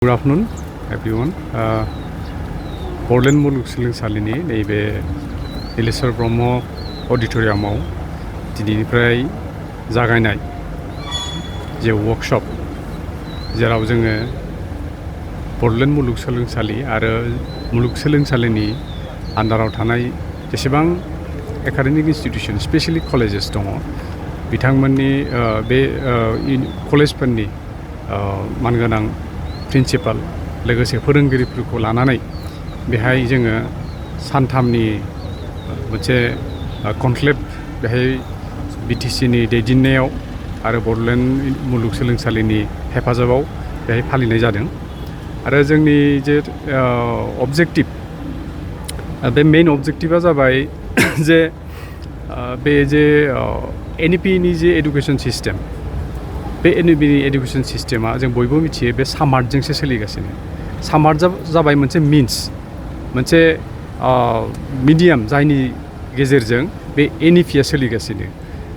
Good afternoon, everyone. Bodoland मुलुगसोलोंसालिनि नैबे नीलेश्वर ब्रह्म अडिट'रियामाव दिनैनिफ्राय जागायनाय जे वर्कशप जेराव जोङो बड'लेण्ड मुलुगसोलोंसालि आरो मुलुगसोलोंसालिनि आन्डाराव थानाय जेसेबां एकाडेमिक इन्स्टिटिउसन स्पेशेलि कलेजेस दङ बिथांमोननि बे कलेजफोरनि मानगोनां प्रिन्सिपाल लोगोसे फोरोंगिरिफोरखौ लानानै बेहाय जोङो सानथामनि मोनसे कनक्लेभ बेहाय बिटिसिनि दैदेननायाव आरो बड'लेण्ड मुलुगसोलोंसालिनि हेफाजाबाव बेहाय फालिनाय जादों आरो जोंनि जे अबजेक्टिभ बे मेइन अबजेक्टिभा जाबाय जे बे जे एनइपिनि जे एडुकेसन सिस्टेम बे एनइपिनि एडुकेसन सिस्टेमा जों बयबो मिथियो बे सामार्टजोंसो सोलिगासिनो सामार्ट जाबाय मोनसे मिन्स मोनसे मिडियाम जायनि गेजेरजों बे एनइपिया सोलिगासिनो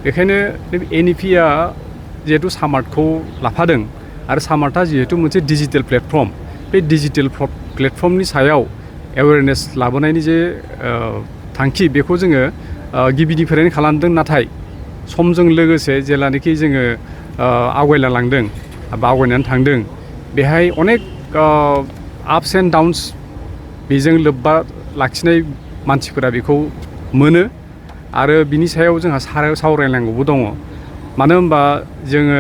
बेखायनो एनइपिया जिहेतु सामार्टखौ लाफादों आरो सामार्टआ जिहेतु मोनसे डिजिटेल प्लेटफर्म बे डिजिटेल प्लेटफर्मनि सायाव एवेयारनेस लाबोनायनि जे थांखि बेखौ जोङो गिबिनिफ्रायनो खालामदों नाथाय समजों लोगोसे जेलानाखि जोङो आवगायलांदों बा आवगायनानै थांदों बेहाय अनेक आपस एन्ड डाउन्स बेजों लोब्बा लाखिनाय मानसिफोरा बेखौ मोनो आरो बिनि सायाव जोंहा सावरायनांगौबो दङ मानो होनबा जोङो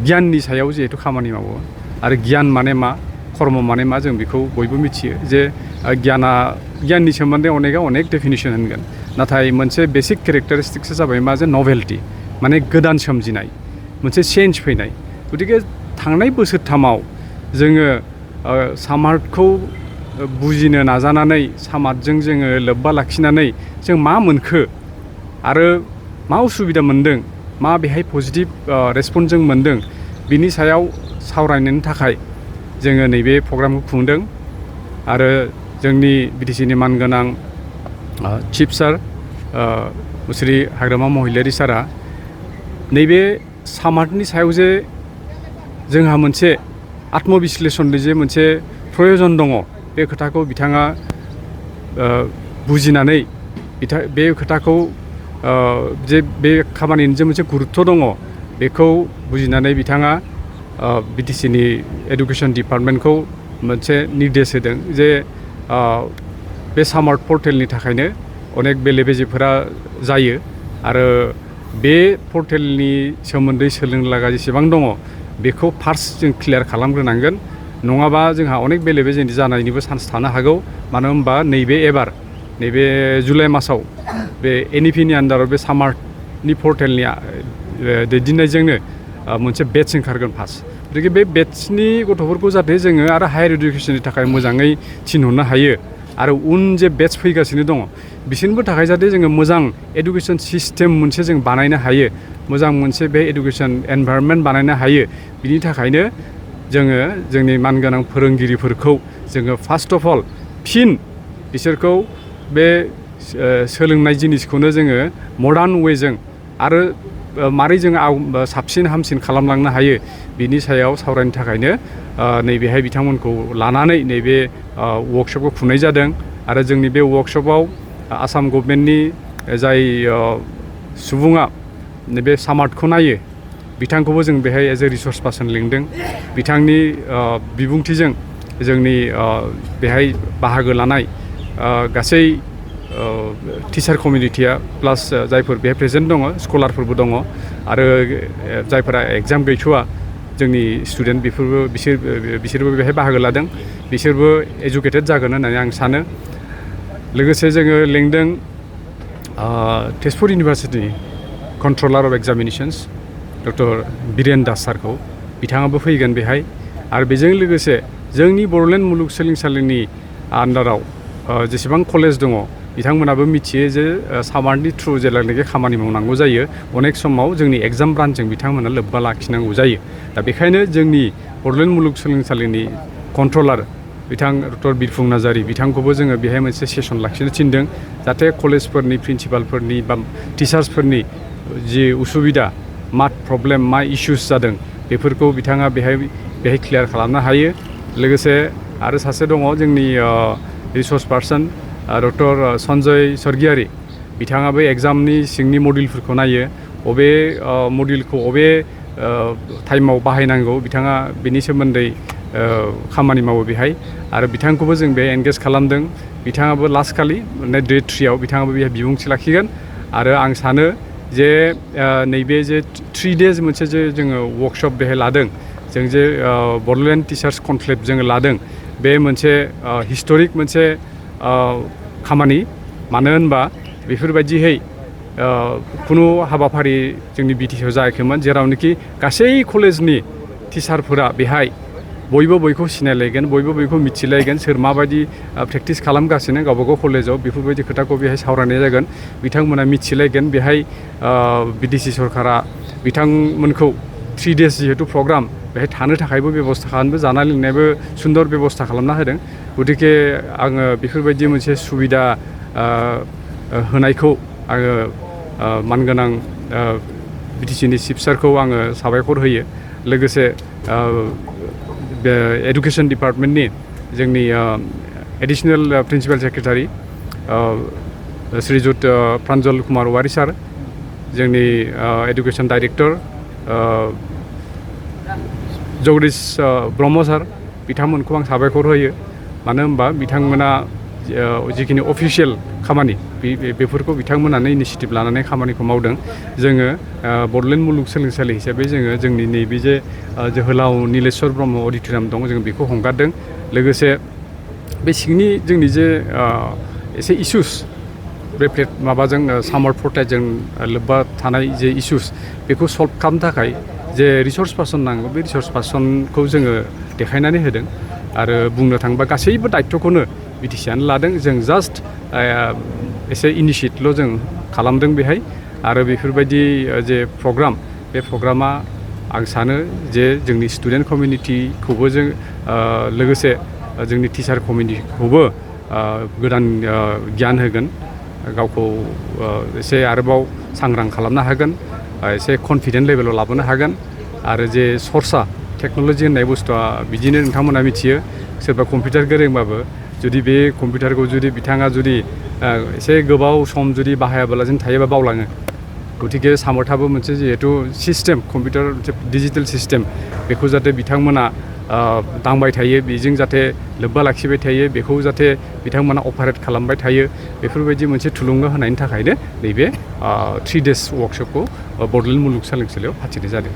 गियाननि सायाव जिहेतु खामानि मावो आरो गियान माने मा कर्म माने मा जों बेखौ बयबो मिथियो जे गियाननि सोमोन्दै अनेक डेफिनिसन होनगोन नाथाय मोनसे बेसिक केरेक्टारिस्टिक्सआ जाबाय मा जे नभेल्टि माने गोदान सोमजिनाय मोनसे चेन्ज फैनाय गतिके थांनाय बोसोरथामाव जोङो सामार्टखौ बुजिनो नाजानानै सामार्टजों जोङो लोब्बा लाखिनानै जों मा मोनखो आरो मा उसुबिदा मोनदों मा बेहाय पजिटिभ रेसपन्स जों मोनदों बिनि सायाव सावरायनो थाखाय जोङो नैबे प्रग्रामखौ खुंदों आरो जोंनि बिटिसिनि मानगोनां चिफ सार मुस्रि हाग्रामा महिलारि सारा नैबे सामार्टनि सायाव जे जोंहा मोनसे आत्मबिश्लेषणनि जे मोनसे प्रयजन दङ बे खोथाखौ बिथाङा बुजिनानै बे खोथाखौ जे बे खामानिनि जे मोनसे गुरुत्व दङ बेखौ बुजिनानै बिथाङा बिटिसिनि एडुकेसन डिपार्टमेन्टखौ मोनसे निर्देश होदों जे बे सामार्ट पर्टेलनि थाखायनो अनेक बेले बेजेफोरा जायो आरो बे पर्टेलनि सोमोन्दै सोलोंनो लागा जेसेबां दङ बेखौ फार्स्ट जों क्लियार खालामग्रोनांगोन नङाबा जोंहा अनेक बेले बेजे जानायनिबो चान्स थानो हागौ मानो होनबा नैबे जुलाइ मासाव बे एनइपिनि आन्डाराव बे सामार्टनि पर्टेलनि दैदेननायजोंनो मोनसे बेट्च ओंखारगोन फार्स्ट गतिके बे बेट्चनि गथ'फोरखौ जाहाथे जोङो आरो हायार इडुकेसननि थाखाय मोजाङै थिनहरनो हायो आरो उन जे बेट्च फैगासिनो दङ बिसोरनिबो थाखाय जाहाथे जोङो मोजां एडुकेसन सिस्टेम मोनसे जों बानायनो हायो मोजां मोनसे बे एडुकेसन एनभायरनमेन्ट बानायनो हायो बिनि थाखायनो जोङो जोंनि मानगोनां फोरोंगिरिफोरखौ जोङो फार्स्ट अफ अल फिन बिसोरखौ बे सोलोंनाय जिनिसखौनो जोङो मडार्न वेजों आरो मारै जोङो साबसिन हामसिन खालामलांनो हायो बिनि सायाव सावरायनो थाखायनो नैबेहाय बिथांमोनखौ लानानै नैबे वर्कशपखौ खुंनाय जादों आरो जोंनि बे वर्कशपआव आसाम गभर्नमेन्टनि जाय सुबुङा नैबे सामार्टखौ नायो बिथांखौबो जों बेहाय एज ए रिसर्स पार्सन लिंदों बिथांनि बिबुंथिजों जोंनि बेहाय बाहागो लानाय गासै टिचार कमिउनिटिया प्लास जायफोर बेहाय प्रेजेन्ट दङ स्कलारफोरबो दङ आरो जायफोरा एग्जाम गैथ'वा जोंनि स्टुडेन्ट बिसोरबो बेहाय बाहागो लादों बिसोरबो एजुकेटेड जागोन होननानै आं सानो लोगोसे जोङो लिंदों तेजपुर इउनिभार्सिटिनि controller of examinations doctor Biren Das सारखौ बिथाङाबो फैगोन बेहाय आरो बेजों लोगोसे जोंनि बड'लेण्ड मुलुगसोलोंसालिनि आन्डाराव जेसेबां कलेज दङ बिथांमोनाबो मिथियो जे सामार्टनि थ्रु जेब्लानाखि खामानि मावनांगौ जायो अनेक समाव जोंनि एग्जाम ब्रान्चजों बिथांमोना लोब्बा लाखिनांगौ जायो दा बेखायनो जोंनि बड'लेण्ड मुलुगसोलोंसालिनि कन्ट्रलार बिथां डक्टर बिरफुं नार्जारि बिथांखौबो जोङो बेहाय मोनसे सेसन लाखिनो थिनदों जाहाथे कलेजफोरनि प्रिन्सिपालफोरनि बा टिचार्सफोरनि जि उसुबिदा मा प्रब्लेम मा इस्युस जादों बेफोरखौ बिथाङा बेहाय क्लियार खालामनो हायो लोगोसे आरो सासे दङ जोंनि रिसर्स पार्सन डक्टर सन्जय सर्गियारि बिथाङाबो एग्जामनि सिंनि मडुलफोरखौ नायो अबे मडुलखौ अबे टाइमाव बाहायनांगौ बिथाङा बेनि सोमोन्दै खामानि मावो बेहाय आरो बिथांखौबो जों बे एंगेज खालामदों बिथाङाबो लास्ट खालि माने डे 3 आव बिथाङाबो बेहाय बिबुंथि लाखिगोन आरो आं सानो जे नैबे जे 3 days मोनसे जे जोङो वर्कशप बेहाय लादों जों जे बड'लेण्ड टिचार्स कनक्लेभ जोङो लादों बे मोनसे हिस्टरिक मोनसे खामानि मानो होनबा बेफोरबायदिहै खुनु हाबाफारि जोंनि बिटिसिआव जायाखैमोन जेरावनोखि गासै कलेजनि टिचारफोरा बेहाय बयबो बयखौ सिनायलायगोन बयबो बयखौ मिथिलायगोन सोर माबायदि प्रेक्टिस खालामगासिनो गावबागाव कलेजाव बेफोरबायदि खोथाखौ बेहाय सावरायनाय जागोन बिथांमोना मिथिलायगोन बेहाय बिटिसि सरकारा बिथांमोनखौ 3 days जिहेतु प्रग्राम बेहाय थानो थाखायबो बेबस्था खालामदों जानाय लोंनायबो सुन्दर बेबस्था खालामना होदों गतिके आङो बेफोरबायदि मोनसे सुबिदा होनायखौ आङो मानगोनां बिटिसिनि चिफ सारखौ आङो साबायखर होयो लोगोसे एडुकेशन डिपार्टमेन्टनि जोंनि एडिशनेल प्रिन्सिपाल सेक्रेटारि श्रीजुत प्रान्जल कुमार वारि सार जोंनि एडुकेशन डाइरेक्टर जगदीश ब्रह्म सार बिथांमोनखौ आं साबायखर होयो मानो होनबा बिथांमोना जिखिनि अफिसियेल खामानि बेफोरखौ बिथांमोनानो इनिशिएटिभ लानानै खामानिखौ मावदों जोङो बड'लेण्ड मुलुगसोलोंसालि हिसाबै जोङो जोंनि नैबे जे जोहोलाव नीलेश्वर ब्रह्म अडिट'रियाम दं जों बेखौ हंगारदों लोगोसे बे सिंनि जोंनि जे एसे इसुस बे माबाजों सामार प्रटेस्टजों लोब्बा थानाय जे इसुस बेखौ सल्भ खालामनो थाखाय जे रिसर्स पार्सन नांगौ बे रिसर्स पार्सनखौ जोङो देखायनानै होदों आरो बुंनो थाङोबा गासैबो दायित्वखौनो बिटिसिआनो लादों जों जास्ट एसे इनिशिएटल' जों खालामदों बेहाय आरो बेफोरबायदि जे प्रग्राम बे प्रग्रामा आं सानो जे जोंनि स्टुडेन्ट कमिउनिटिखौबो जों लोगोसे जोंनि टिचार कमिउनिटिखौबो गोदान गियान होगोन गावखौ एसे आरोबाव सांग्रां खालामनो हागोन एसे कनफिडेन्ट लेभेलाव लाबोनो हागोन आरो जे सर्सा टेक्न'लजि होननाय बुस्थुआ बिदिनो नोंथांमोना मिथियो सोरबा कम्पिउटार गोरोंबाबो जुदि बे कम्पिउटारखौ जुदि बिथाङा जुदि एसे गोबाव सम जुदि बाहायाबालासिनो थायोबा बावलाङो गतिके सामर्थाबो मोनसे जिहेतु सिस्टेम कम्पिउटार मोनसे डिजिटेल सिस्टेम बेखौ जाहाथे बिथांमोना दांबाय थायो बेजों जाहाथे लोब्बा लाखिबाय थायो बेखौ जाहाथे बिथांमोना अपारेट खालामबाय थायो बेफोरबायदि मोनसे थुलुंगा होनायनि थाखायनो नैबे 3 days वर्कशपखौ बड'लेण्ड मुलुगसोलोंसालियाव फाथिनाय जादों